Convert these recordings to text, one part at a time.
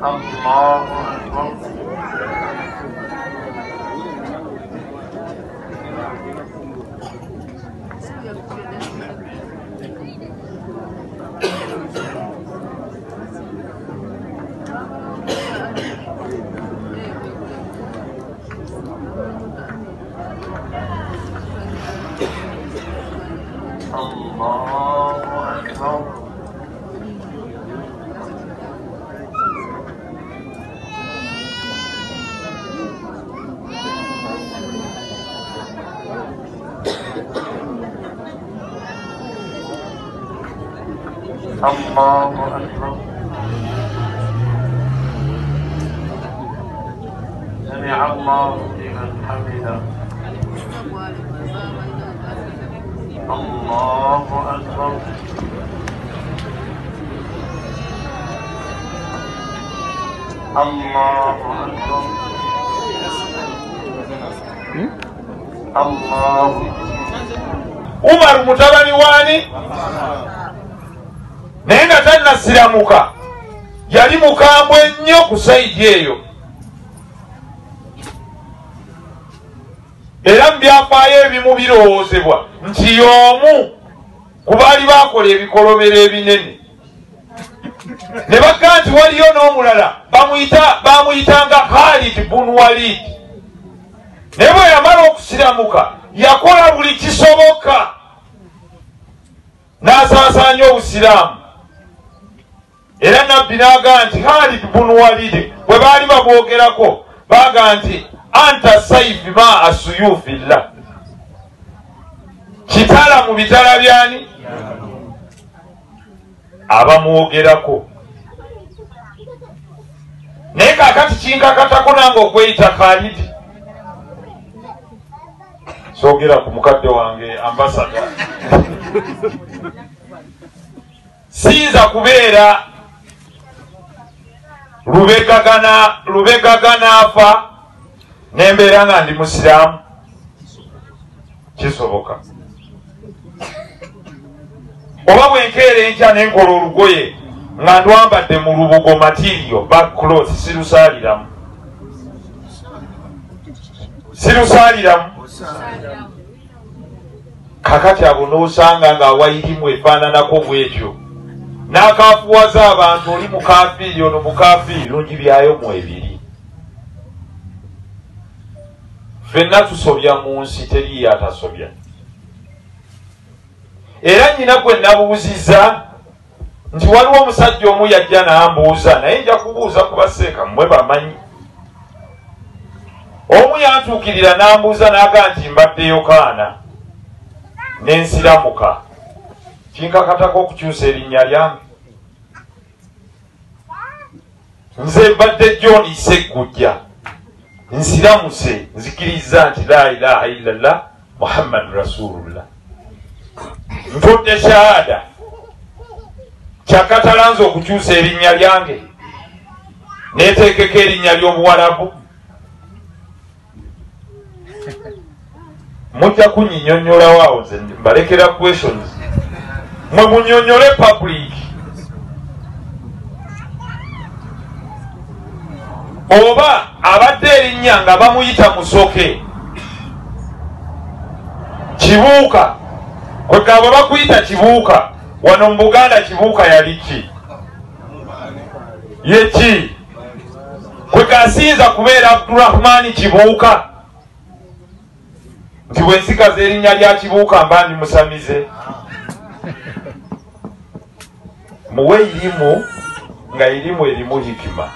الله أكبر. الله أكبر. الله أكبر. سمع الله لمن حمده. الله أكبر. الله أكبر. الله. Umar mutabani wani naye nga tannasiramuka yali mukambwe nnyo ku sayidi eyo, era mu byafaayo ebimu birowoozebwa nti y'omu ku baali baakola ebikolobero ebinene. Ne bagga nti waliyo n'omulala bamuyitanga Khalid bun Walid, naye bwe yamala okusiramuka yakola buli kisoboka n'asaasaanya obusiraamu. Era nabbi n'agamba nti Khalid bun Walid bwe baali babwogerako baagamba nti anta saifi ma asuyufillah, kitala mu bitala byani abamwogerako. Naye kaakati kinkakatako nange okweyita Khalid. Soogera ku mukadde wange ambasada, siyinza kubeera lubegagana afa nembeera nga ndi musiraamu. Kisoboka oba bwenkeera enkya nenkola olugoye nga ndwambadde mu lubugo material backcloth, sirusaaliramu sirusaaliramu. Kakati abo n'osanga nga awayirimu efaananako bwetyo n'akafuwaza abantu, oli mukafiiri ono mukafiiri, birungi byayo mu ebiri. Ffenna tusobya mu nsi, teriyo atasobya. Era nnyina gwe nabuuzizza nti waliwo omusajja omu yajja n'ambuuza, naye nja kubuuza ku baseeka mmwe bamanyi. Omu yantuukirira n'ambuuza n'agamba nti mbadde Yokaana n'ensiramuka, kinkakatako okukyusa erinnya lyange. Nze mbadde John Sseggujja, nsiramuse, nzikiriza nti la ilaha illallah Muhammadu Rasulullah, ntudde shahada, kyakatalanze okukyusa erinnya lyange neeteekeko erinnya ly'obuwarabu. Mujja kunyinyonnyolawo awo, nze mbalekera questions, mwe munnyonnyole public. Oba abadde erinnya nga bamuyita Musoke Kibuuka, kwegamba bwe bakuyita Kibuuka wano mu Buganda, Kibuuka yali ki? Ye ki? Kwegamba siyinza kubeera Abdurahmani Kibuuka nti bwe nsigaza erinnya lya Kibuuka mba ndi musamize. Muwe irimu nga irimu erimu hikima.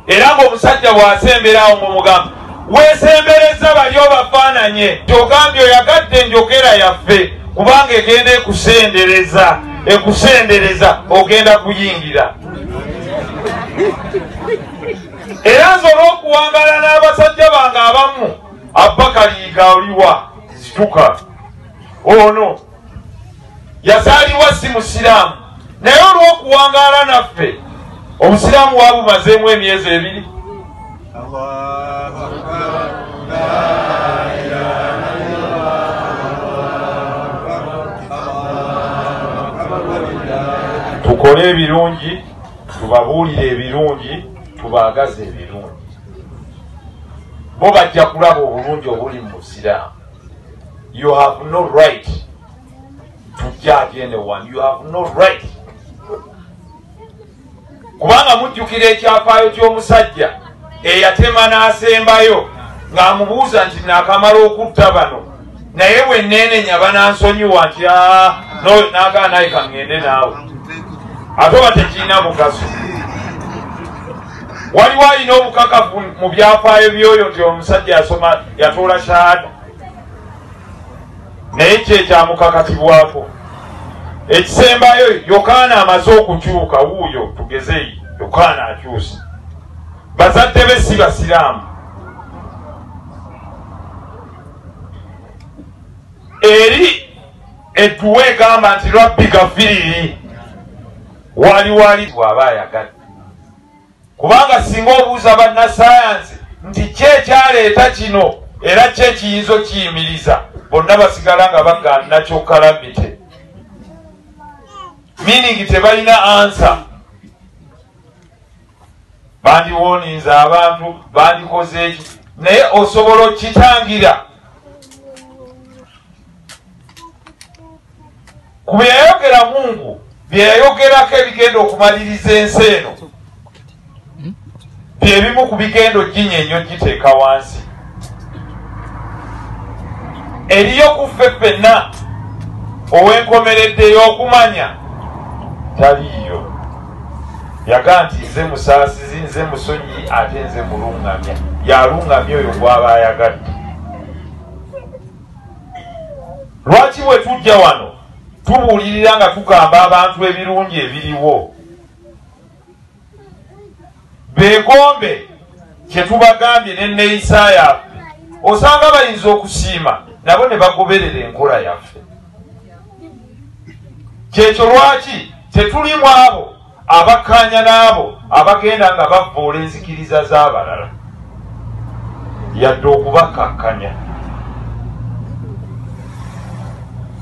Era ng'omusajja bw'asembera awo mumugamba weesembereza bali obafaananye, gy'ogambye oyagadde enjogera yaffe kubanga egenda ekusendereza ekusendereza ogenda kuyingira. Era nze olw'okuwangaala n'abasajja bange abamu, Abakaliiga oliwa zituka ono yazaalibwa si musiraamu, naye olw'okuwangaala naffe obusiraamu wabumazeemu emyezi 2. Tukole ebirungi Tubabuulire ebirungi, tubaagaze ebirungi. Bo bajja kulaba obulungi obuli mu Busiraamu. You have no right to judge anyone. You have no right. Kubanga mujjukira ekyafaayo ky'omusajja eyatema n'asembayo ng'amubuuza nti naakamala okutta bano, naye bwe neenenya banansonyiwa nti n'agaana naye kaŋŋende naawe, ate oba tekirina mugaso. Waliwo alina obukakafu mu byafaayo by'oyo nti omusajja yasoma yatoola shahada, naye kye kyamukakatibwako. Ekisembayo, Yokaana amaze okukyuka, wuuyo tugezeyi, Yokaana akyuse. Bazadde be si basiraamu. Eri edduwa egamba nti Rabbi gafiriri, wali wali bw'aba ayagadde. Kubanga singa obuuza bannasayansi nti ki ekyaleeta kino era ki ekiyinza okiyimiriza, bonna basigala nga bagamba nakyo calamity, meaning tebalina ansa. Bandiwoninza abantu, bandikoze eki, naye osobola okitangira. Ku bye yayogera Mungu, bye yayogerako ebigenda okumaliriza ensi eno, bye bimu ku bigenda oginya ennyo giteeka wansi. Eriyo ku ffe ffenna ow'enkomeredde ey'okumanya taliiyo. Yagaa nti nze musaasizi, nze musonyi, ate nze muluŋŋamya. Yaluŋŋamya oyo gw'aba ayagadde. Lwaki bwe tujja wano tubuulirira nga tugamba abantu ebirungi ebiriwo, beegombe kye tubagambye n'enneeyisa yaffe? Osanga bayinza okusiima nabo ne bagoberera enkola yaffe. Kyekyo lwaki tetulimu abo abakkaanya n'abo abagenda nga bavvoola enzikiriza z'abalala, yadde okubakkakkanya.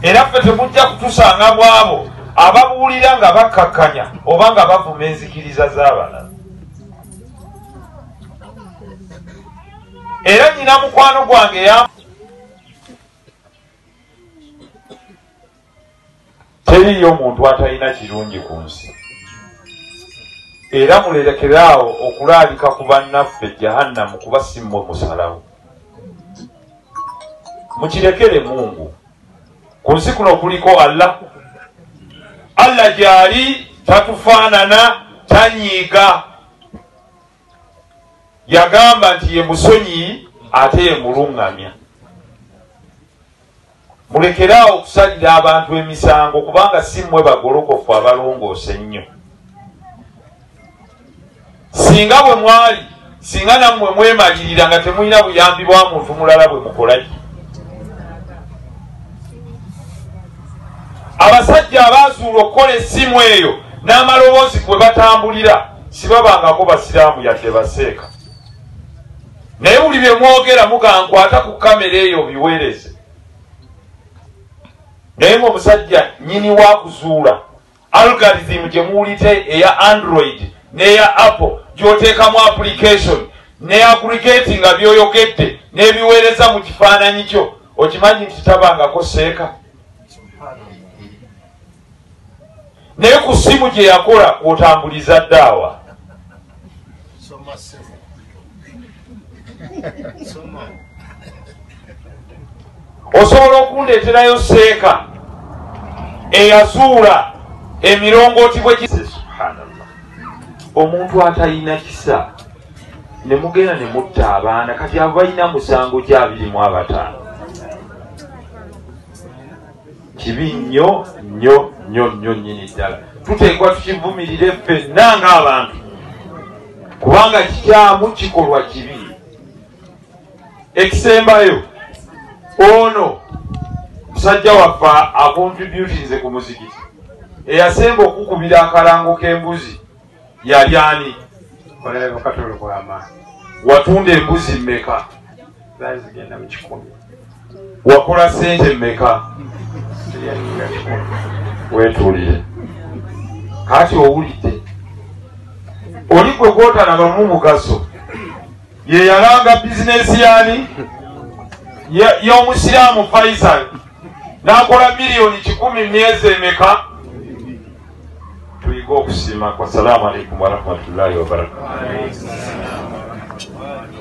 Era ffe temujja kutusanga bw'abo ababuulira nga bakkakkanya oba nga bavuma enzikiriza z'abalala. Era nnyina mukwano gwange teriiyo muntu atalina kirungi ku nsi. Era mulerekeraawo okulaalika ku bannaffe Jahannamu, kuba si mmwe musalawo. Mukirekere Mungu. Ku nsi kuno kuliko Allah. Allah gy'ali, tatufaanana, tanyiiga. Yagamba nti ye musonyi ate ye muluŋŋamya. Mulekeraawo okusalira abantu emisango, kubanga si mmwe bagolokofu abalongoosa ennyo. Singa bwe mwali, singa nammwe mwemalirira nga temulina buyambi bwa muntu mulala bwe mukola ki. Abasajja abaazuula okukola essimu eyo n'amaloboozi kwe batambulira si babangako basiraamu yadde baseeka. Naye buli bye mwogera mugankwata ku kamera eyo biweereze. Naye ng'omusajja nnyini wa kuzuula algorithm gye muwulite eya Android n'eya Apple gy'oteekamu application ne aggregate nga by'oyogedde n'ebiweereza mu kifaananyi kyo, okimanyi nti tabangako seeka. Naye ku ssimu gye yakola kw'otambuliza ddaawa. Osobola okundeeterayo seeka eyazuula emirongooti bwe. Subhanallah, omuntu atalina kisa ne mugenda ne mutta abaana, kati abo balina musango gya 25. Kibi nnyo nnyo nnyo nnyo nnyini ddala. Tuteekwa tukivumirire ffenna ng'abantu, kubanga kikyamu, kikolwa kibi. Ekisembayo, ono musajja waffe akontributinze ku muzikiti, eyasemba okukubira akalango k'embuzi yali ani? Watunda embuzi mmeka? Wakola ssente mmeka? Weetuulire. Kaati owulidde Oli gwe gw'otalabamu mugaso ye yalanga bizinesi yani y'omusiraamu Faisal n'akola 100,000,000 myezi emeka. Tuyiga okusiima. Wassalamu alaikum warahmatullahi wabarakatuh.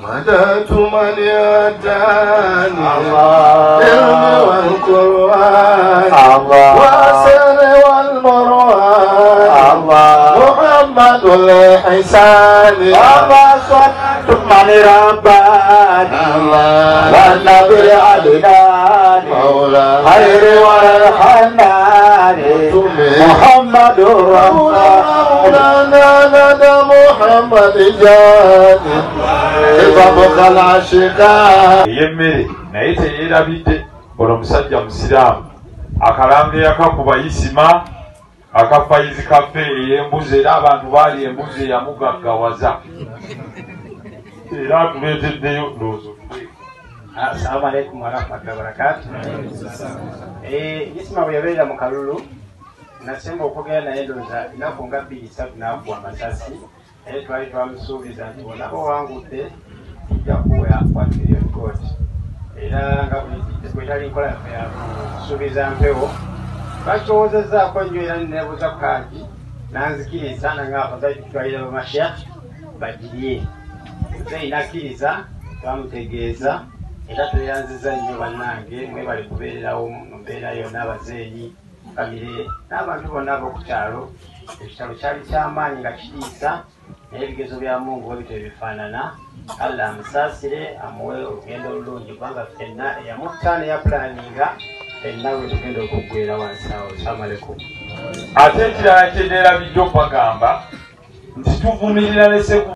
مددت من يداني العلم والقرآن والسر والمروان محمد الحسان صلاة من رباني والنبي عدنان خير والحنان محمد الرحمن مولانا لدى محمد جاني Ey'emmere naye teyeerabidde. Ono musajja musiraamu akalambe yakakuba Isima akafayizi kaffe ey'embuzi, era abantu baali embuzi eyamugaggawaza era atuleeteddeyo ndowooza. Assalamu alaikum warahmatullahi wabarakatuh. Isima bwe yabeera mu kalulu nasemba okwogera naye ndowooza ennaku nga 2-3 n'akuwa amasasi, naye twali twamusuubiza nti bonna bawangudde tujja kuwa 1 million gold, era nga bwetali nkola yaffe yakusuubiza mpewo. Bakirowoozezzaako nnyo era neebuuza ku Haji nanzikiriza nanga afadhali tutwalira bamashekh bagirye. Nze nakkiriza, twamutegeeza era tweyanziza nnyo bannange, mwebale kubeererawo mu mbeera yonna, abazeeyi, famire n'abantu bonna ab'oku kyalo. Ekitalo kyali kyamaanyi nga kitiisa, naye ebigezo bya Mungu bwe bityo bifaanana. Allah amusaasire amuwe olugendo olulungi, kubanga ffenna eyamutta neyapulaninga ffenna bwe tugenda okuggwera wansi awo. Assalamu alaikum. Ate ekirala kye neerabidde okubagamba nti tuvumirira ne